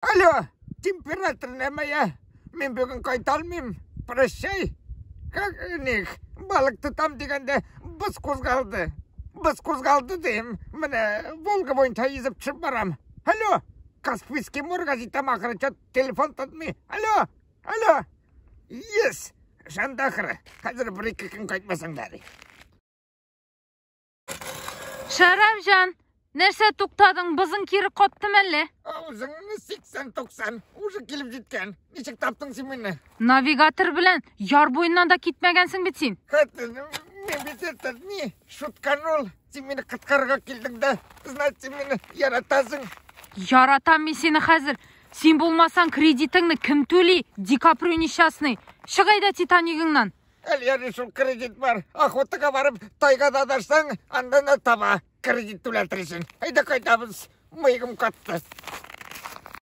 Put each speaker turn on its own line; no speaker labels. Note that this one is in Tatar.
Алло, температурная моя. Мин бүген кайта алмыйм. Прощай. Как них? Балык тотам дигәндә боз кузгалды. Боз кузгалды дим. Менә Волга буенча йөзеп төшеп барам. Алло, Каспийский морга җитәм ахыры, чат телефон тотмый. Алло, алло. Yes, ышанды ахыры. Хәзер бер-ике көн кайтмасаң да.
Шәрәфҗан, нәрсә туктадың, бызың кире катты мәллә?
Авызыңны 80-90, уже килеп җиткән. Ничек таптың син мине?
Навигатор белән яр буеннан да китмәгәнсең бит син.
Хатын, мин бит это не шутканул. Син мине коткарырга килдең дә, значит, син мине яратасың.
Яратам мин сине хәзер. Син булмасаң, кредитыңны кем түли? Ди Каприо несчастный. Чык әйдә Титаникыңнан.
Әле ярый шул кредит бар. Охотага барып, тайгада адашсаң, андан да таба кредит түләтер өчен. Әйдә кайтабыз. Мыегым катты.